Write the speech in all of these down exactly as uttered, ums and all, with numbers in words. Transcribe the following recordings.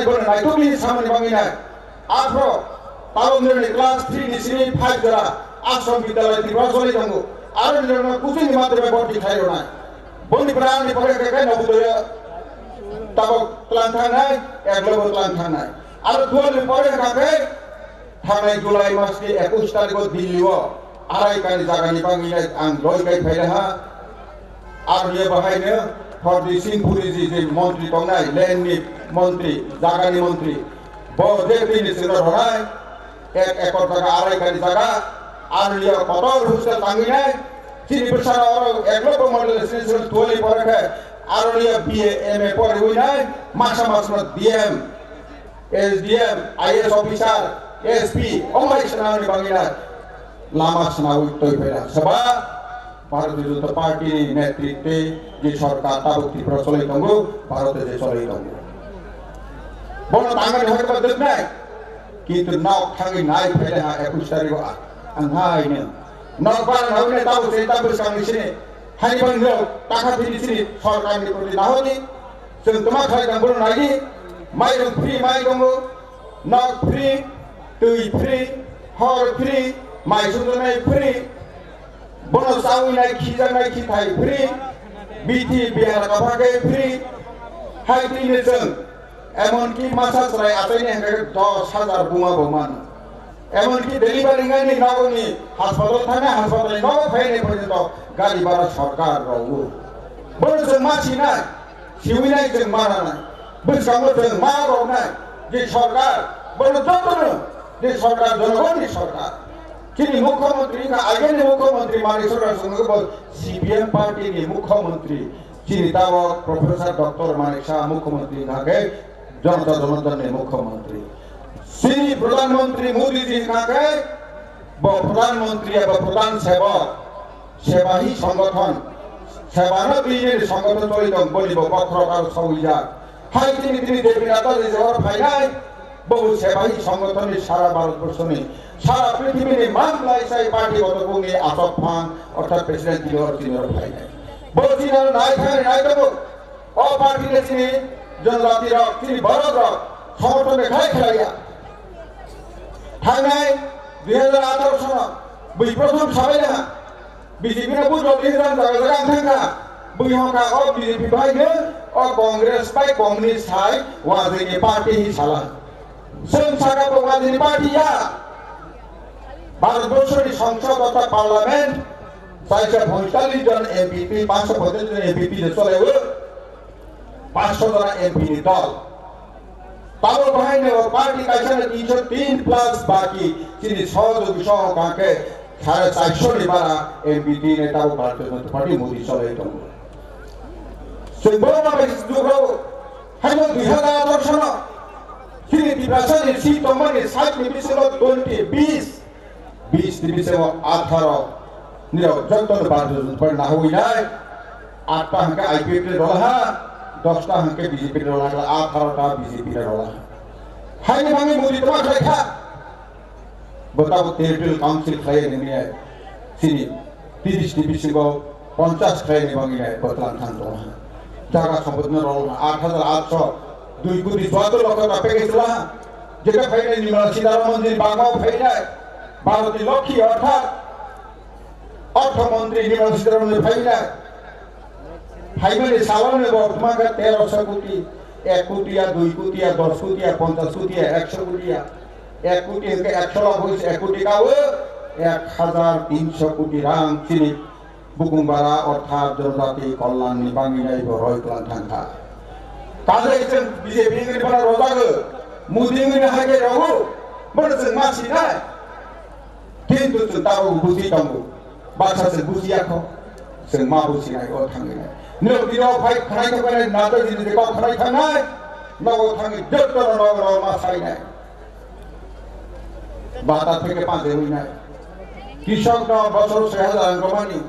Bono naitugwi samani bagwi nai. Aphro Palomjani class three ni simi five jora Ashram Vidyalaya Tripura choli tongo. Aro nirokno kuchini madhyame borti khlai rwnai. Boni pore ani pore khe khe Navodaya tabok tlang thangnai, Eklavya tlang thangnai. Aro twelve ni pore kha khe thangnai July mas ni ekush tarikh o Delhi o arai kani jagani bagwi nai ang loi kai phai ha. Aro ye bahaino Hardeep Singh Puri ji je montri tongnai, land ni montri, jagani montri. Bo je bini sino rwnai, ek ekor jaga arai kani jaga, aro ye kotor hostel tangwi nai. Chini bwsano oro Eklavya Model Residential twelve pore khe, aro ye B A, M A poriwi nai, masa masno D M, S D M, I A S officer, S P, omai swnamni bagwi nai lama swnawi twi phai rang. Saba Bharatiya Janata Party ni netritwe je sorkar tabuk Tripura cholai tongo, Bharat je cholai tongo. Bono tangani hoiba dwknai, kintu nok thangwi nai phai ha ekush tarikh o ang haino. Nok bara nawi nai tabuk se tabuk swkang ni sini. Hani bang nok takha thini sini sorkar ni proti nahodi. Chwng toma khlai tang bono nai di. Mairung free mai tongo. Nok free, twi free, hor free, mai sumjaknai free, bono chawi nai khijaknai khithai free, bithi biyar kapha khe free, hai twi ni chwng, emonki masa chwrai achaini hwnkhe dos hajar buma bo mano, emonki delivery wngnani nogoni hospital thangna hospital ni nogo phainai porjonto gari bhara sorkar rogo, bono chwng ma sinai. Siwinai chwng ma nanai, bwskango chwng ma roknai, je sorkar, bono jotono je sorkar, jonogonni sorkar. Chini mukhyamantri wngkha, ageni mukhyamantri Manik Sarkar, chwng bo C P M party ni mukhyamantri. Chini tabok Professor Doctor Manik Saha mukhyamantri wngkha khe Janata Janata ni mukhyamantri. Chini Pradhan Mantri Modi ji wngkha khe bo Pradhan Mantri eba Pradhan Sevak. Sebahi Sangathon, Sebano twijeni Sangathon choli tong, boni bo bokhorok aro sawijak. Hai tini tini Devi Nata je jora phainai, bo Sebahi Sangathon ni sara Bharat borso ni, sara prithimbi ni man lai sai party boto bungni asok phang, orthat president tini oro tini oro phainai. Bo tini oro nai thani nai tongo, o party le tini jonjati rok, tini borok rok, Sangathon de khai khlaiya. Thangnai dui hajar atharo sono, bui prothom sabai na, B J P no bujrok ni ram jaga jaga ang thangkha. Bui hokha o B J P bai no o Congress bai Communist hai wajini party hi sala. Chwng saka bo wajini party ya. Bharat borso ni Songsod orthat Parliament, chaisa poitallis jon M P P, pansho poitallis jon M P P je chole o, pansho jona M P ni dol. Tabok bahai ni o party kaisa ni tinsho tin plus baki chini sohojogwi sohokha khe sare charsho ni bara M P T ni tabok Bharatiya Janata Party Modi cholai tongo. Chwng bo ma bai jukro haino dui hajar atharo sono chini Tiprasa ni seat tongmani sait ni bisingo twenty bis Bis ni bisingo atharo nirok joto no Bharatiya Janata Party nahawi nai. Atta hwnkhe I P F T ni rola ha, dosta hwnkhe B J P ni rola ha, atharo ta B J P ni rola ha. Haini bagwi Modi tama khlai kha. Bo tabuk territorial council khlai ni nai. Chini tiris ni bisingo ponchas khlai ni bagwi nai, bo tlang thang tong ha. Jaga sompoti no rola ha, aat hajar atsho, dui koti chuattor lokho ta package rola ha. Jeta phainai Nirmala Sitharaman ji bangma phainai, Bharati Lokhi orthat Ortho Montri Nirmala Sitharaman ji phainai. Phaimani saloni bo tma khe terosho koti, ek koti ya, dui koti ya, dos koti ya, ponchas koti ya, eksho koti ya. Ek koti hwnkhe eksho lakh hoise ek koti kawo, ek hajar tinsho koti rang chini Bukung bara orthat jonojati kolyan ni bagwi nai bo roi tlang thang kha. Kaje chwng B J P ni bana rojago, Modi ni hai khe rogo, bono chwng ma sinai. Kintu chwng tabuk buji tongo, baksa chwng buji ya kho, chwng ma buji nai o thangwi nai. Nirok dino phai khanai thok nai, nata jini de kok khanai thangnai, nogo thangwi jotto no nogo no ma sai nai. Bata theke panche hui nai. Krishok no bosor soi hajar ang romani.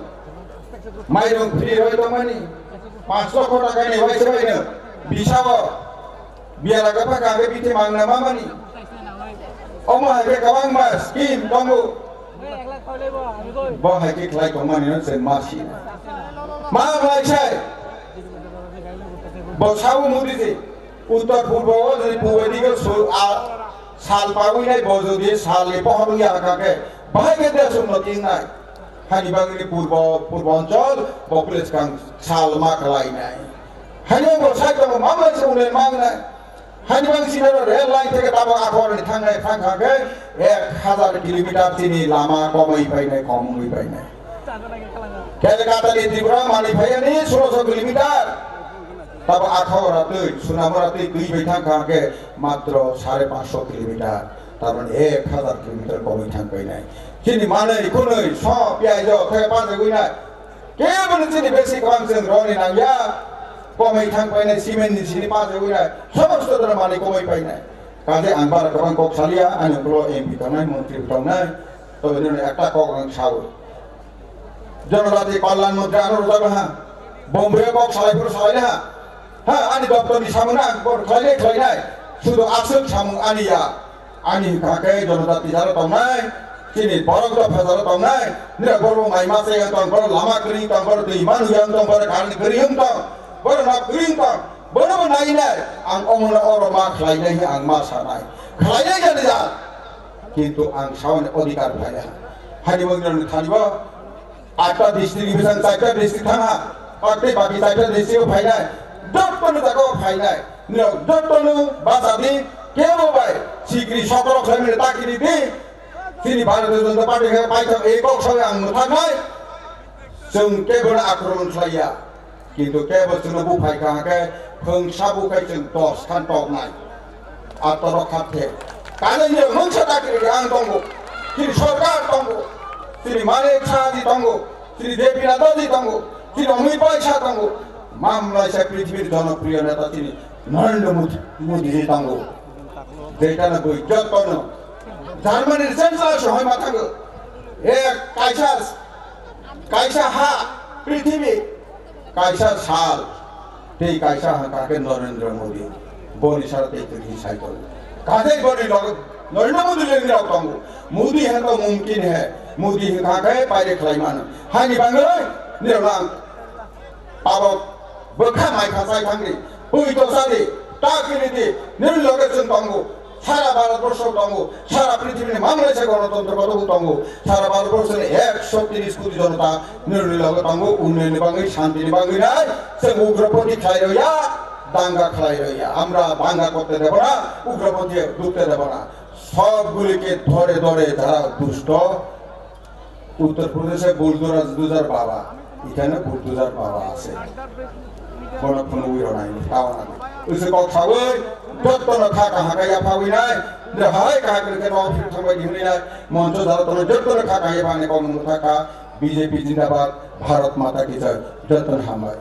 Mairung free roi tongmani. Panch lokho taka ni waisa bai no. Bisao. Biala gapha kage bithi mangna mamani. Omo hai khe kwbangma scheme tongo. Bo hai khe khlai tongmani no se ma si. Ma lai sai. Bo sao Modi ji. Uttor purbo o jodi purbo dike su-, a, sal pawi nai bo jodi sal ni pohor wngya haka khe, bahai khe deswng no tingnai. Hani bagwi ni purbo, purbo onchol bo pwlwskang sal ma khlai nai. Hani bo sai tongo mamlai se unai mang nai. Hani bang sini ro rail line theke tabok akhor ni thangnai thang kha khe ek hazar kilometer chini lama komwi painai, komwi painai. Kolkata ni Tripura mani phaiya ni solo so kilometer. Tabo akhao ratwi, sunamo ratwi twi bai thang kha khe matro sare panchsho kilometer, tar mane ek hazar kilometer komwi thang painai. Chini manwi khunwi so piyai jo khe pajagwi nai. Kebo ni chini besi kwbang chwng roni nangya. Komwi thang painai, cement ni sini pajagwi nai. Somosto dora manwi komwi painai. Kaje ang bara kwbang kok salia, ani ulo M P tongnai, montri tongnai. To ini ekta kok ang sawi. Jonojati Kalyan Mantri ano rwjak ha. Bombay kok salai phuru salai ha. Ha, ani doptor ni samung na ang bor khlai nai khlai nai. Sudu aswk samung ani ya. Ani hwnkha khe jonojati jaro tongnai. Chini borok dopha jaro tongnai. Nira borok mai ma se tong, borok lama kwrwi tong, borok twi manu yang tong, borok khan kwrwi yang tong, borok nok kwrwi tong. Borok bo nai nai. Ang omono oro ma khlai nai, ang ma sanai. Khlai nai jani ja. Kintu ang sawan odhikar phai ha. Hani bo nirok ni thani bo. Atta district, bisan chaita district thang ha, patei baki chaita district o phainai, jotono jaga o phainai, nirok jotono bachadi, kebo bai sikri sokro khlaimani takiri di, chini Bharatiya Janata Party khe paithak ei kok sawi ang mwthaknai, chwng kebono akromon khlaiya. Kintu kebo chwngno buphai kha hwnkhe phwngsa bukhai chwng dos khan toknai. Atorok kha the. Kanani mungsa takiri ang tongo. Chini sorkar tongo. Chini Manik Saha ji tongo. Chini J P Nadda ji tongo. Chini Amit Bhai Shah tongo. Mamlaisa prithibir jonopriyo neta chini Narendra Modi, Modi ji tongo. Jeta na bui jotono. Germany Chancellor sohoi ma thango. Ek kaisa, kaisa ha prithibi. Kaisa sal, tei kaisa hwnkha khe Narendra Modi, boni sara tei kwrwi sai tongo. Kaje boni loge Narendra Modi lengni rok tongo. Modi hai to mumkin hai, Modi hwnkha khe paire khlai mano. Hani bangwi nirok ang tabok bwkha mai kha sai thangri, pui to sadi, ta kiri di, nirok loge chwng tongo. Sara Bharatborsho tongo, sara prithibini mamlaisa gonotontro kotobo tongo, sara Bharatborsho ni ekso tris koti jonota nirokni loge tongo, unnayonni bagwi, shantini bagwi nai, chwng ugrapoti khlai rwya, danga khlai rwya, আমরা দাঙ্গা করতে দেব না, উগ্রপন্থী ঢুকতে দেব না। সবগুলিকে ধরে ধরে যারা দুষ্ট, উত্তর প্রদেশে বুলডোজার বাবা, এখানে বুলডোজার বাবা আছে। কোনো কোনো উইরো নাই, তাও না। ওই যে কক্সাবই, যত্ন খাকা হাকাইয়া পাবি নাই, যে হাই কাহাকে কে নফির থামাই দিবি নাই, মঞ্চ যারা তোর যত্ন খাকা ইয়ে বানে কম থাকা, বিজেপি জিন্দাবাদ, ভারত মাতা কি জয়, যত্ন হামাই।